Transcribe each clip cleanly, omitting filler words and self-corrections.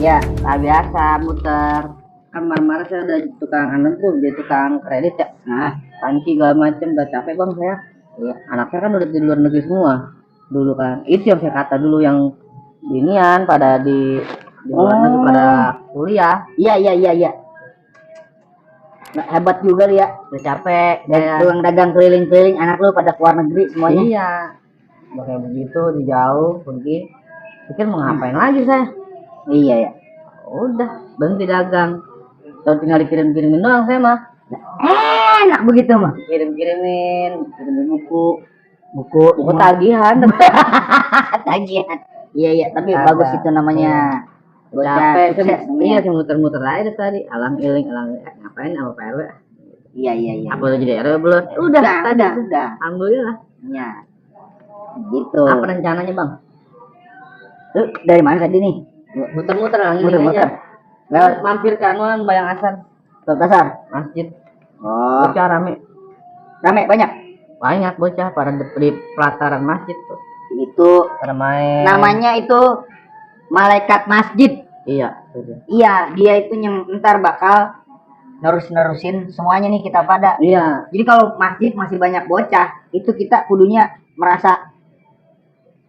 Ya, nah biasa muter. Kan marah-marah saya udah tukang anen tuh, jadi tukang kredit ya. Nah, panci segala macem udah capek bang saya. Iya, anak saya kan udah di luar negeri semua dulu kan. Itu yang saya kata dulu yang inian pada di luar negeri pada kuliah. Iya. Nah, hebat juga dia, udah capek. Dan pulang dagang keliling-keliling, anak lu pada keluar negeri semuanya. Iya, udah kayak begitu, di jauh pergi. Pikir mau ngapain lagi saya? Iya ya. Udah berhenti dagang. Terus tinggal dikirim-kirimin doang saya mah. Enak begitu mah. Kirimin buku tagihan. Tagihan. Iya, tapi bagus itu namanya. Capek, iya sih muter-muter aja tadi, alang iling ngapain sama PRW. Iya. Apa udah jadi RW belum? Udah. Alhamdulillah. Iya. Gitu. Apa rencananya bang? Dari mana tadi nih? Muter-muter lewat mampir ke anuan Bayang Asar. Asar masjid. Oh, bocah rame banyak bocah pada di pelataran masjid tuh. Itu main. Namanya itu malaikat masjid. Iya, dia itu yang ntar bakal nerusin semuanya nih kita pada. Iya. Jadi kalau masjid masih banyak bocah, itu kita kudunya merasa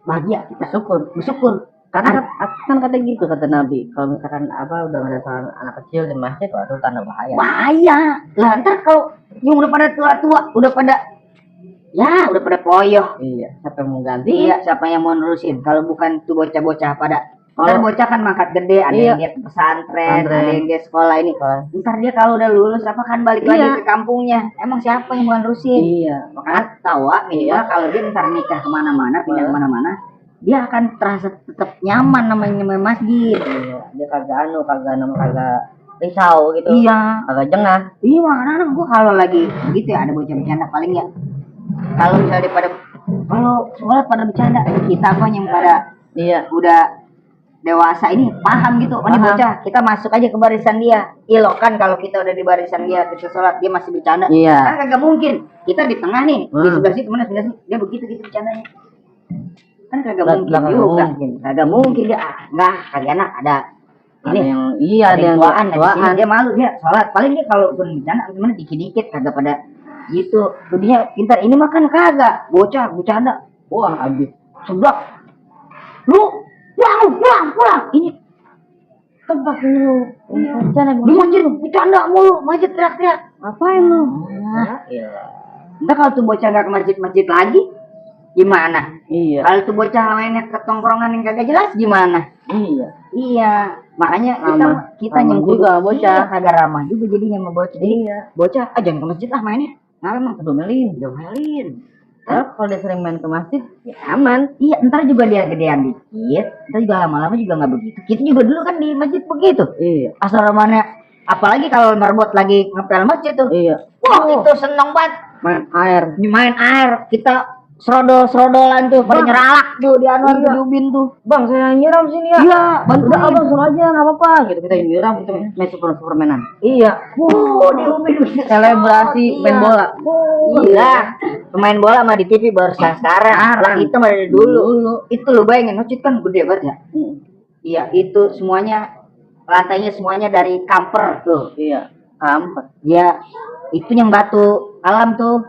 bahagia, kita bersyukur. Karena kan kata gitu kata Nabi, kalau misalkan udah ada anak kecil di masjid itu tanda bahaya. Lah ntar kalau yang udah pada tua udah pada poyoh. Iya, siapa yang mau ganti? Iya, siapa yang mau nerusin? Kalau bukan tuh bocah-bocah pada ntar bocah kan mangkat gede, ada yang dia pesantren, ada yang dia sekolah ini. Ntar dia kalau udah lulus kan balik lagi ke kampungnya. Emang siapa yang mau nerusin? Iya. Makanya tahu minimal kalau dia ntar nikah kemana-mana, pindah kemana-mana, dia akan terasa tetap nyaman namanya masjid. Iya, dia kagak risau gitu. Iya, kagak jengah. Iya, anak-anak gua kalau lagi begitu ya ada bocah bercanda paling ya. Kalau misalnya kalau sholat pada bercanda, kita yang pada udah dewasa ini paham gitu. Ini bocah, kita masuk aja ke barisan dia. Ilokan kalau kita udah di barisan dia, kita sholat dia masih bercanda. Iya. Kan kagak mungkin. Kita di tengah nih, di sebelah situ mana sebelah sini, dia begitu bercandanya. Kan kagak mungkin juga. Kagak mungkin dia kagak enak ada ini ada yang tuaan dia malu dia sholat paling dia kalau bercanda gimana dikit-dikit kagak pada gitu. Dia pintar ini makan kagak bocah bercanda. Wah habis seblak lu pulang ini tempat lu di masjid bercanda mulu masjid teriak-teriak ngapain lu? Entah kalau tuh bocah nggak ke masjid lagi gimana? Iya. Kalau tuh bocah mainnya ke tongkrongan yang kagak jelas gimana? Iya. Makanya kita nyembuh juga bocah kagak ramah juga jadinya sama bocah. Iya. Bocah jangan ke masjid lah mainnya. Emang domelin. Kalau dia sering main ke masjid ya aman. Iya, ntar juga dia gedean dikit. Ntar juga lama-lama juga nggak begitu. Kita juga dulu kan di masjid begitu. Iya. Asal mana apalagi kalau merbot lagi ngepel masjid tuh. Iya. Wah, itu seneng banget. Main air. Kita serodol-serodolan tuh, pada nyeralak tuh di Anwar Jubin tuh. Bang, saya nyiram sini ya. Iya, bantu abang suruh aja enggak apa-apa gitu. Kita nyiram itu main supermanan. Iya. Di Ubin selebrasi main bola. Iya. Pemain bola mah di TV baru sekarang. Lah itu mah dari dulu. Itu lu bayangin, masjid kan gede banget ya. Iya, itu semuanya lantainya semuanya dari kamper tuh. Iya, kamper. Iya. Itu yang batu alam tuh.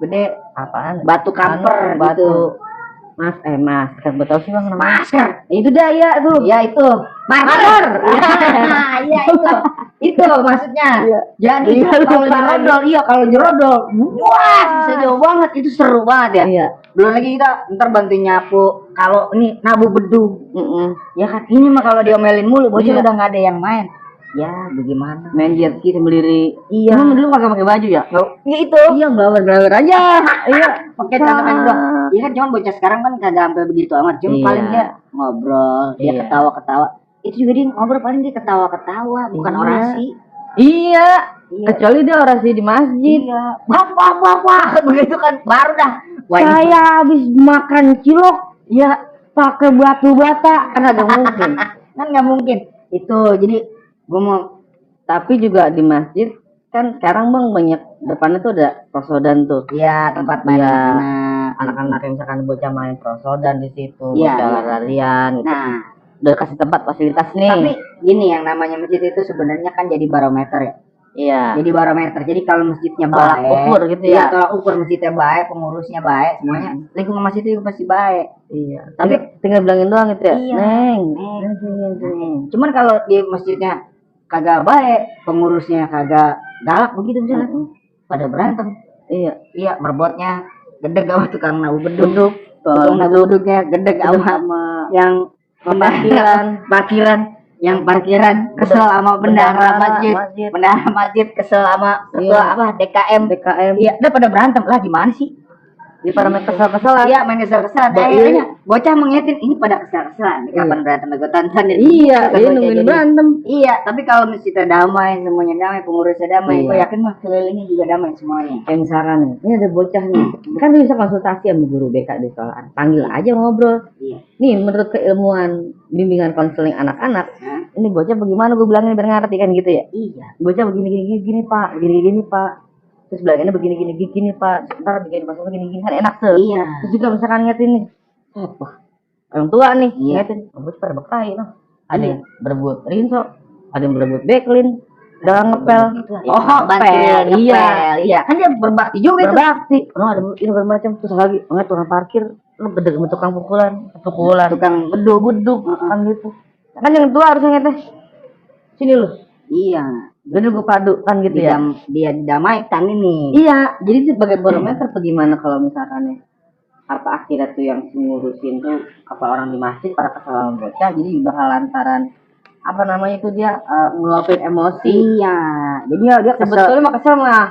Gede apaan? Batu kamper gitu. Masker betul sih bang namanya. Masker. Itu dah ya tuh. Ya itu. Masker. Iya itu maksudnya. Jadi kalau jerodol, wah bisa jauh banget itu seru banget ya. Iya. Belum lagi kita ntar bantu nyapu. Kalau ini nabu bedu. Ya kan ini mah kalau diomelin mulu bocah udah nggak ada yang main. Ya bagaimana main jet ski sendiri. Iya dulu kagak pakai baju ya? Iya itu iya blower aja. Iya pakai celana pendek doang. Iya kan cuman bocah sekarang kan kagak sampai begitu amat cuma paling dia ngobrol dia ketawa itu juga dia ngobrol paling dia ketawa bukan orasi. Iya kecuali dia orasi di masjid. Iya bapak begitu kan baru dah saya habis makan cilok ya pakai batu bata kan nggak mungkin itu. Jadi gue mau tapi juga di masjid kan sekarang bang banyak depannya tuh ada prosodan tuh. Iya tempat main anak-anak yang misalkan bocah main prosodan di situ bocah larian gitu. Nah udah kasih tempat fasilitas nih. Tapi gini, yang namanya masjid itu sebenarnya kan jadi barometer ya. Iya. Jadi barometer. Jadi kalau masjidnya baik, ukur gitu ya. Iya, tolak ukur masjidnya baik, pengurusnya baik, semuanya lingkungan masjid itu pasti baik. Iya. Tapi tinggal bilangin doang gitu ya. Iya. Neng. Cuman kalau di masjidnya kagak baik, pengurusnya kagak galak begitu misalnya, pada berantem. Iya. Iya, merbotnya gede sama tukang nabu beduk. Tukang nabu beduknya gede sama yang parkiran yang parkiran kesel sama bendahara masjid kesel sama ketua apa DKM. Iya, udah pada berantem lah, gimana sih di pada main kesel-keselan. Iya, main kesel-keselan. Akhirnya bocah mengingetin ini pada kesel-keselan. Kapan berantem gue tonton. Iya, dia nungguin berantem. Iya, tapi kalau masjidnya damai, semuanya damai, pengurusnya damai, gue yakin mah kelilingnya juga damai semuanya. Kayak misalkan nih, ini ada bocah nih, kan bisa konsultasi sama guru BK di sekolah, panggil aja ngobrol. Iya. Nih, menurut keilmuan bimbingan konseling anak-anak, ini bocah bagaimana, gue bilangin biar ngerti kan gitu ya. Iya. Bocah begini Pak, begini Pak. Terus bilangnya begini Pak, ntar bikin masalah gini kan enak tuh. Iya. Terus juga misalkan ngetin nih, wah orang tua nih ngetin, bocah pada bektai noh. Ada yang berebut rinso, ada yang berebut beklin, dalam ngepel. Oh, ngepel, iya. Kan dia berbakti juga itu. Berbakti. Oh, ada ini bermacam. Terus lagi, tukang parkir, lu gede sama tukang pukulan, tukang beduk kan gitu. Kan yang tua harusnya ngeteh. Sini lu. Iya. Jadi gue padu kan gitu ya. Dia didamaikan ini. Iya, jadi sebagai barometer bagaimana kalau misalkan apa akhirnya tuh yang ngurusin tuh apa orang di masjid para kesalahan bocah, jadi bakal lantaran apa namanya itu dia ngeluapin emosi. Iya. Jadi dia sebetulnya mah kesel mah.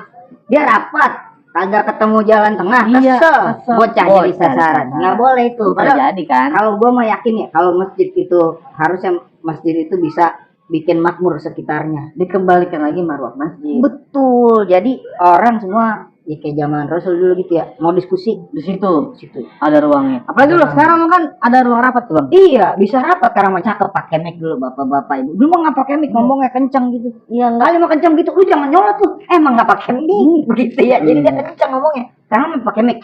Dia rapat, kagak ketemu jalan tengah, kesel. Bocah jadi sasaran. Nggak boleh itu. Jadi kan. Kalau gue mah yakin ya, kalau masjid itu harusnya masjid itu bisa bikin makmur sekitarnya, dikembalikan lagi marwah masjid. Betul. Jadi orang semua ya kayak zaman Rasul dulu gitu ya, mau diskusi di situ ada ruangnya. Apalagi dulu sekarang kan ada ruang rapat tuh, Bang. Iya, bisa rapat karena mah cakep pakai mic dulu bapak-bapak ibu. Dulu mah enggak pakai mic, ngomongnya kencang gitu. Iya, kali mah kencang gitu, lu jangan nyolot tuh. Emang enggak pakai mic begitu ya. Jadi dia kencang ngomongnya. Sekarang mah pakai mic.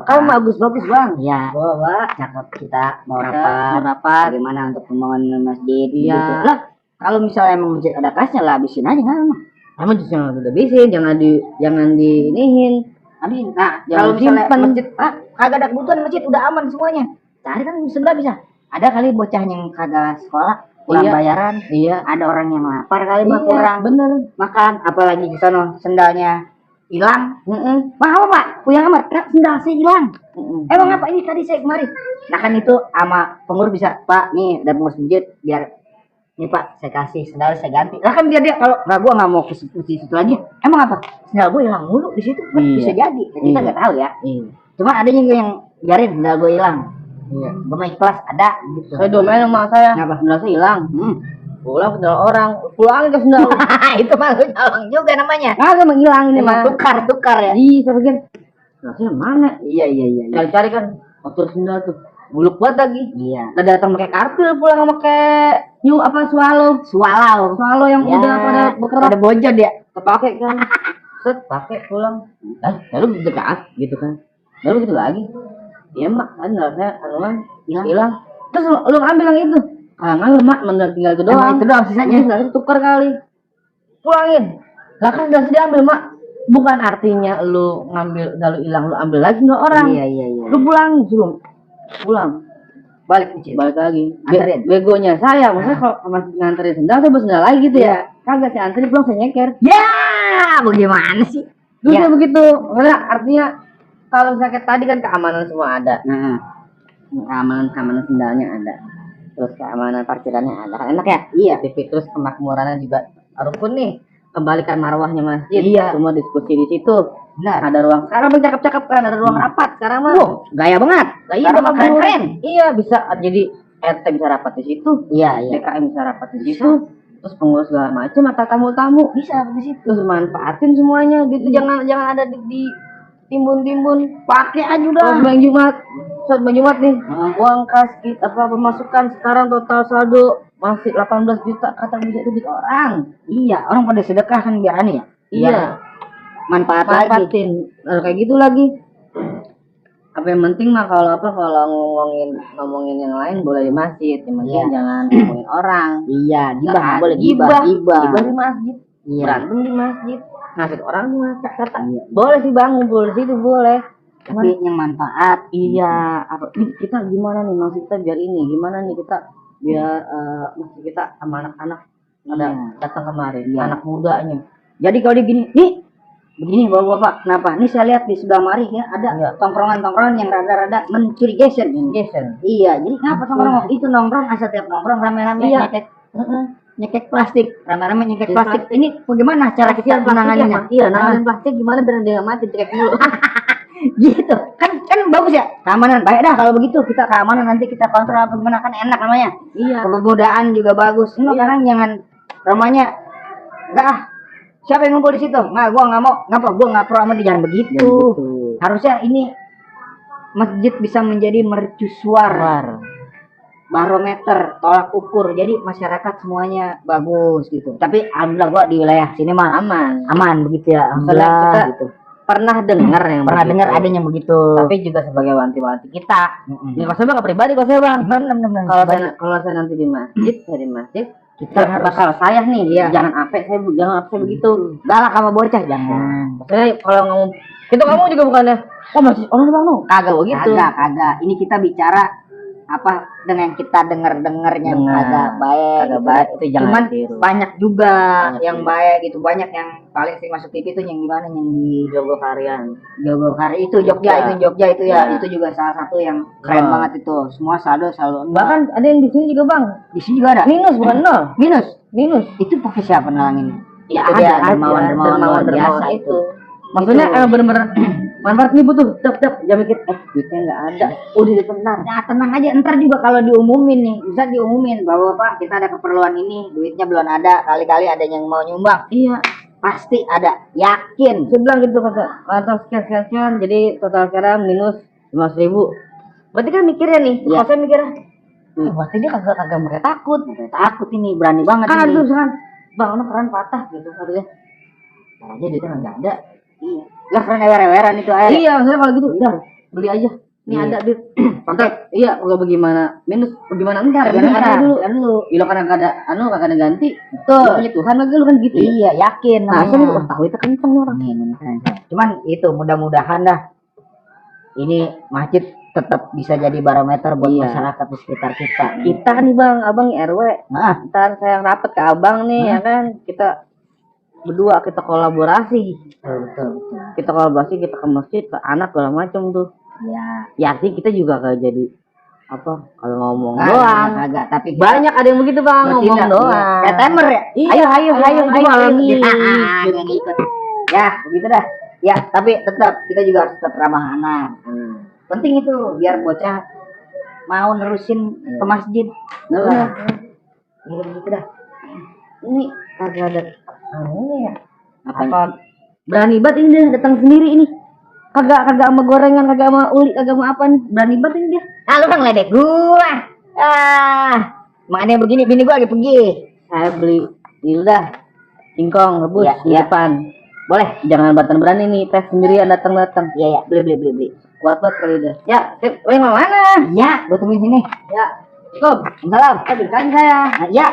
Kamu bagus-bagus, Bang. Iya. Bawa cakep kita mau rapat. Bagaimana untuk pembangunan masjid gitu. Lah, kalau misalnya emang masjid ada kasnya lah, habisin aja kan. Emang jangan dihabisin, jangan diinihin. Habisin. Nah, kalau misalnya masjid kagak ada kebutuhan masjid udah aman semuanya. Cari kan sebelah bisa. Ada kali bocah yang kagak sekolah, kurang bayaran. Iya. Ada orang yang lapar kali mah kurang. Bener. Makan, apalagi di sana sendalnya hilang. Bang apa Pak? Puyang amat, sendal saya hilang. Emang apa ini tadi saya kemari? Nah kan itu sama pengurus bisa, Pak, nih ada pengurus masjid biar nih Pak, saya kasih sendal saya ganti. Lah kan dia kalau gua nggak mau ke situ lagi. Emang apa? Sendal gua hilang mulu di situ. Bisa jadi. Kita nggak tahu ya. Cuma ada juga yang biarin sendal gua hilang. Iya. Gua main kelas ada gitu. Saya domain sama saya. Kenapa? Sendal saya hilang. Pulang sendal orang, pulang ke sendal. Itu mah nyolong juga namanya. Kagak menghilang ini mah. Tukar ya. Iya, saya pikir. Sendalnya mana? Iya. Cari-cari kan motor sendal tuh. Buluk banget lagi. Iya. Udah datang pakai karpil, pulang pakai swallow yang udah pada bekerja. Ada bojot ya. Kepake kan. Set pakai pulang. Lalu dekat gitu kan. Lalu gitu lagi. Iya mak, kan saya hilang. Terus lu ambil yang itu. Ngambil mak, tinggal itu doang. Itu doang sisanya. Itu tukar kali. Pulangin. Lah kan udah diambil mak. Bukan artinya lu ngambil, lalu hilang lu ambil lagi nggak orang. Iya. Lu pulang balik lagi begonya saya maksudnya kalau masih nganterin sendal saya sendal lagi gitu ya kagak saya anterin pulang saya nyeker ya bagaimana sih dulu ya. Begitu karena artinya kalau sakit tadi kan keamanan semua ada keamanan sendalnya ada terus keamanan parkirannya ada kan enak ya iya terus kemakmurannya juga rukun nih kembalikan marwahnya masjid semua diskusi di situ. Benar, ada ruang. Sekarang bercakap-cakap kan, ada ruang rapat. Sekarang mah gaya banget. Iya, keren. Iya, bisa jadi RT bisa rapat di situ. Iya. DKM bisa rapat di situ. Terus pengurus segala macam atau tamu-tamu bisa di situ. Terus manfaatin semuanya. Gitu jangan ada di timbun-timbun. Pakai aja udah. Saat Bang Jumat nih. Uang kas pemasukan sekarang total saldo masih 18 juta kata bisa itu orang. Iya, orang pada sedekah kan biar aneh ya. Iya. Manfaatin kayak gitu lagi Apa yang penting mah kalau ngomongin yang lain boleh di masjid, yang penting jangan ngomongin orang. Iya, gibah nggak boleh gibah di masjid. Iya. Berantem di masjid, ngasih orang di masjid kata. Iya. Boleh sih bang, ngumpul di situ boleh. Tapi yang manfaat. Iya, apa kita gimana nih maksud kita biar ini, gimana nih kita biar maksud kita sama anak-anak ada datang kemarin, anak mudanya. Jadi kalau begini, begini bapak, kenapa? Ini saya lihat di sebelah mari ya ada tongkrongan yang rada-rada mencurigakan. Iya, jadi kenapa tongkrong itu nongkrong asal tiap nongkrong rame-rame nyekek plastik, rame-rame nyekek plastik. Ini bagaimana cara kita menanganinya? Iya, nanganin plastik gimana biar dia nggak mati cekek dulu. Gitu kan bagus ya, keamanan baik dah kalau begitu, kita keamanan nanti kita kontrol apa gimana kan enak namanya. Iya, kepemudaan juga bagus. Ini sekarang jangan namanya enggak siapa yang ngumpul di situ? Nah, gua nggak mau, ngapa? Gua nggak pro sama dia, jangan begitu. Harusnya ini masjid bisa menjadi mercusuar, barometer, tolak ukur. Jadi masyarakat semuanya bagus gitu. Tapi alhamdulillah gua di wilayah sini mah aman begitu ya. Alhamdulillah kita gitu. Pernah dengar adanya begitu. Tapi juga sebagai wanti-wanti kita. Ini kalau saya pribadi kalau saya bang. Kalau saya nanti di masjid. Kita bakal saya nih, jangan apa saya begitu. Galak sama bocah jangan. Saya kalau ngomong, kita ngomong juga bukannya, masih orang bang no, kagak begitu. Kagak. Ini kita bicara apa dengan kita dengarnya agak baik, itu jangan. Cuman tiru. Banyak juga yang baik gitu, banyak yang paling sering masuk TV itu yang di mana, yang di Jogokarian itu Jogja itu ya, itu juga salah satu yang keren banget itu. Semua selalu bahkan ada yang di sini juga bang, di sini juga ada minus bukan nol, minus itu pakai siapa nalangin? Ya ada dermawan biasa itu. Maksudnya bener-bener manfaat nih butuh dap jam dikit duitnya nggak ada, udah ditenang. Nah tenang aja, ntar juga kalau diumumin nih, bisa diumumin bahwa Pak kita ada keperluan ini, duitnya belum ada, kali-kali ada yang mau nyumbang. Iya, pasti ada, yakin. Saya bilang gitu kata sekian, jadi total sekarang minus 500.000. Berarti kan mikirnya nih, kalau saya mikirnya, berarti dia kagak mereka takut ini, berani banget kan ini. Kan bang, keran patah gitu katanya. Aja duitnya nggak ada. Iya. Lah keren ewer-eweran itu air. Iya, maksudnya kalau gitu udah beli aja. Ini ada duit. Pakai. Iya, kalau bagaimana? Minus bagaimana entar? Jangan dulu. Iya, karena kagak ada ganti. Betul. Punya Tuhan lagi lu kan gitu. Iya, yakin. Nah, saya tahu itu kenceng orang. Cuman itu mudah-mudahan dah ini masjid tetap bisa jadi barometer buat masyarakat di sekitar kita. Kita nih Bang, Abang RW. Nah, ntar saya rapat ke Abang nih ya kan. Kita berdua kita kolaborasi. Betul. Kita kolaborasi, kita ke masjid, ke anak segala macam tuh. Ya sih kita juga kayak jadi apa kalau ngomong doang agak, tapi banyak ada yang begitu bang, ngomong doang. Kayak timer ya. Ayo ikut. Ya begitu dah. Ya tapi tetap kita juga harus tetap ramah anak. Penting itu biar bocah mau nerusin ke masjid. Gitu dah. Ini kagak ada ya. Apa berani banget ini dia datang sendiri ini. Kagak sama gorengan, kagak sama uli, kagak sama apa nih. Berani banget ini dia. Lu kan ngeledek gua. Makanya begini, bini gua lagi pergi. Saya beli udah singkong rebus di depan. Boleh, jangan berani nih, tes sendirian datang. Iya, beli. Kuat banget kali dah. Ya, boleh mau mana? Ya, gua tungguin sini. Ya. Assalamualaikum. Kan saya. Ya.